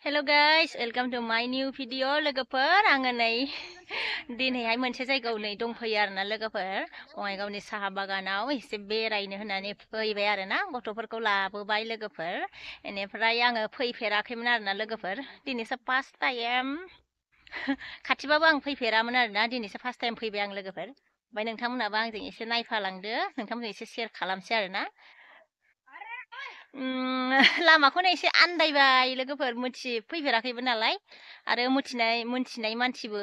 Hello guys, welcome to my new video लोगोफोर आङो नै दिनैहाय मोनसे जायगायाव नै दंफैयो आरोना लोगोफोर बङाइगावनि साहा बागानाव एसे बेरायनो होननानै फैबाय आरोना गथ'फोरखौ लाबोबाय लोगोफोर बेनिफ्राय आङो फैफेराखैमोन आरोना लोगोफोर दिनैसो फार्स्ट टाइम खाथिबाबो आं फैफेरामोन आरोना दिनैसो फार्स्ट टाइम फैबाय आं लोगोफोर ओमफ्राय नोंथांमोनाबो आंजों एसे नायफालांदो नोंथांमोनजों एसे शेयार खालामसै आरोना लामाखौनो एसे आन्दायबाय लोगोफोर फैफेराखैबो नालाय आरो मोनथिनाय मानसिबो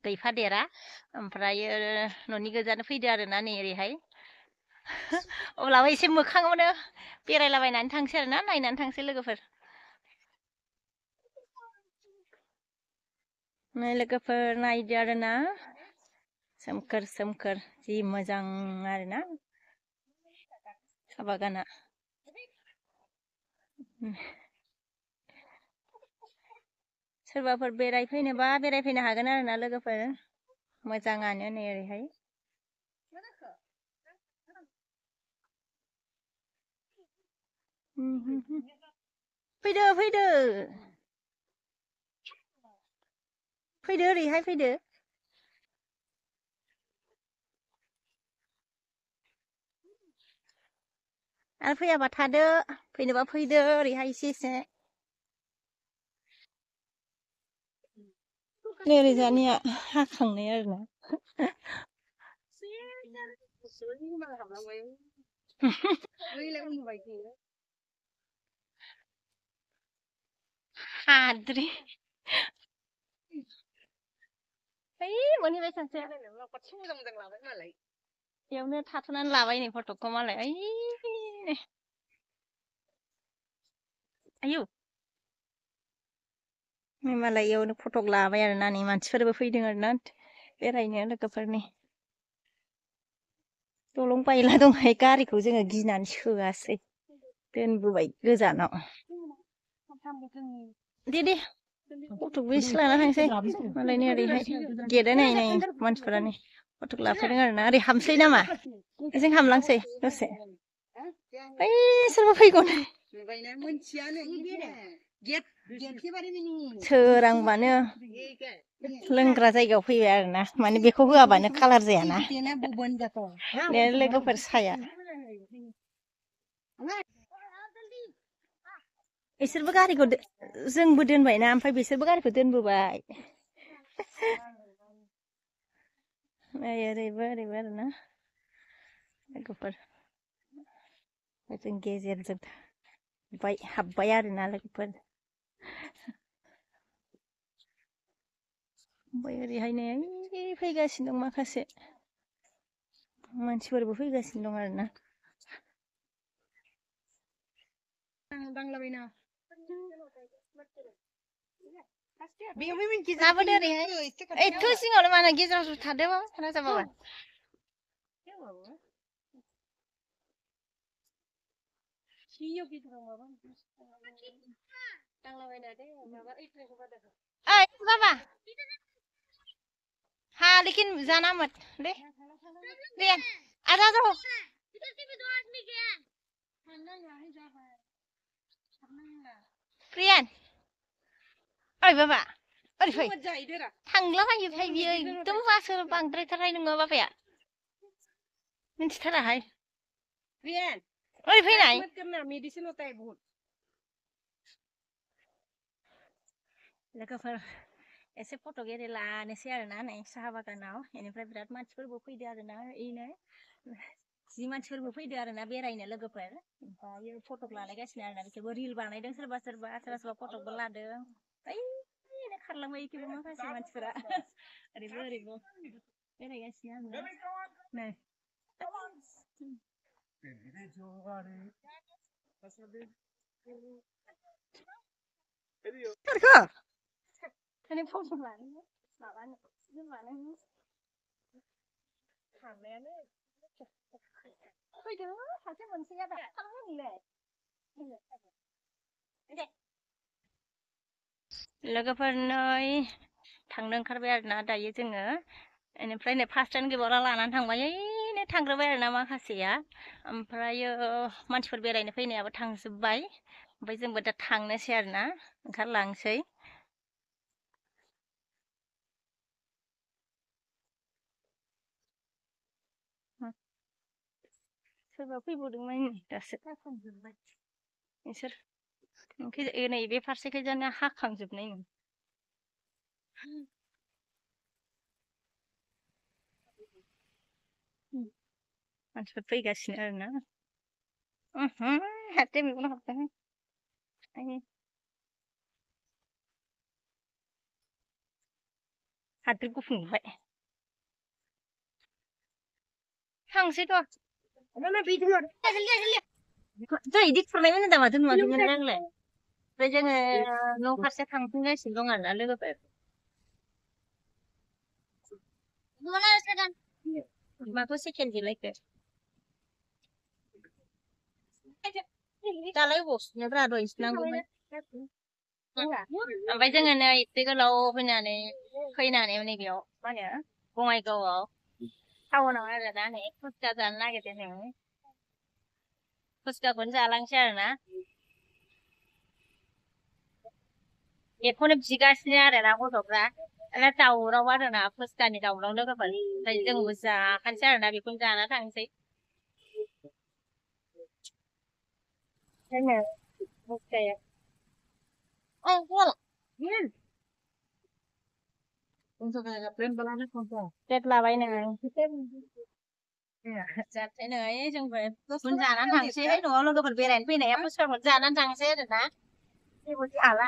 गैफादेरा ओमफ्रायो न'नि गोजानो फैदो आरोना नै ओरैहाय अब्लाबो एसे मोखाङावनो बेरायलाबायनानै थांसै आरोना नायनानै थांसै लोगोफोर नै लोगोफोर नायदो आरोना सोमखोर सोमखोर जि मोजां आरोना साहा बागाना सोरबाफोर बेरायफैनोबा बेरायफैनो हागोन आरोना लोगोफोर मोजाङानो नै ओरैहाय फैदो फैदो फैदो ओरैहाय फैदो आरो फैयाबा थादो फैनोबा फैदो ओरैहाय एसे नै ओरै जानिया हाखांनाय आरोना हाद्रि ओइ मोनहैबाय सासे बेयावनो थाथ'नानै लाबाय नै फटकखौ मालाय ओइ आयु मालाय इयावनो फटक लाबाय आरोना नै मानसिफोरबो फैदों आरोना बेरायनो लोगोफोरनि दलं बायला दंहाय गारिखौ जोङो गिनानै सोआसै दोनबोबाय गोजानाव दे फटकबो एसे लाना थांसै मालाय नै ओरैहाय गेटआ नै मानसिफोरा नै फटक लाफैदों आरोना ओरै हाबसै नामा जों हाबलांसै दसे ओइ सोरबा फैगौ सोरांबानो लोंग्रा जायगायाव फैबाय आरोना माने बेखौ होआबानो कालार जायाना लोगोफोर साया बिसोरबो गारिखौ जोंबो दोनबायना ओमफ्राय बिसोरबो गारिखौ दोनबोबाय ओरैबो आरोना लोगोफोर जों गेजेरजों हाबबाय आरोना लोगोफोर ओमफ्राय ओरैहायनो फैगासिनो दं माखासे मानसिफोरबो फैगासिनो दं आरोना लाबोदो ओरैहाय एथ' सिङावनो मानो गेजेराव थादो राजा बाबा बाबा हाँ लेकिन जाना मत ले आजा जाओ प्रियान ओइ बाबा ओरै फै थांलाबायोहाय बियो एकदम बासो बांद्रायथारहाय नोङो बाबाया मिन्थिथाराहाय प्रियान ओरै फैनाय लोगोफोर एसे फट' गेरि लानोसै आरोना नै साहा बागानाव बेनिफ्राय बिराद मानसिफोरबो फैदो आरोना इनो जि मानसिफोरबो फैदो आरोना बेरायनो लोगोफोर ओमफ्राय फटक लालायगासिनो आरोना बिसोरबो रिल बानायदों सोरबा फटकबो लादों ओइनो खारलांबाय इखिबो माखासे मानसिफोरा ओरैबो बेरायगासिनो आरोना नै फटक लानो माबानो थांनायानो फैदो सासे मोनसेया दा थांनाय लोगोफोर नै थांनो ओंखारबाय आरोना दायो जोङो बेनिफ्राय नै फार्स्ट टाइम गेबावला लानानै थांबाय ओइनो थांग्रोबाय आरोना माखासेया ओमफ्रायो मानसिफोर बेरायनो फैनायाबो थांजोब्बाय ओमफ्राय जोंबो दा थांनोसै आरोना ओंखारलांसै सोरबा फैबावदोंमोन दासो नोंसोर नैबे फारसेखैजाना हाखांजोबनाय नो मानसिफोर फैगासिनो आरोना हाथे मेगन हाबदों हाद्रि गुफुं नुबाय थांसैथ' जों इदि खुरनायमोन होनदा माथो नुवाखैमोन नोंलाय ओमफ्राय जोङो न' फारसे थांफिनगासिनो दं आरोना लोगोफोर माखौ सेकेन्ड जिलायखो दालाय अबाव सुनोब्रा दहाय सुनांगौमोन ओमफ्राय जोङो नै एसे गोलाव फैनानै नैबेयाव मा होनो बङाइगावआव टाउनाव आरोना नै फुचका जानो नागिरदों जों फुचकाखौनो जालांसै आरोना बेखौनो बिगासिनो आरोना गथ'फ्रा दाना दावराव आरोना फुचकानि दावराव लोगोफोर ओमफ्राय जोंबो जाखानोसै आरोना बेखौनो जाना थांसै जोङो फुचकाया प्लेट लाबाय नोङो जानोसै नै जोंबो बेखौनो जानानै थांसै न'आव लोगोफोर बेरायनो फैनाया फुचकाखौनो जानानै थांसै आरोना जेबो जाला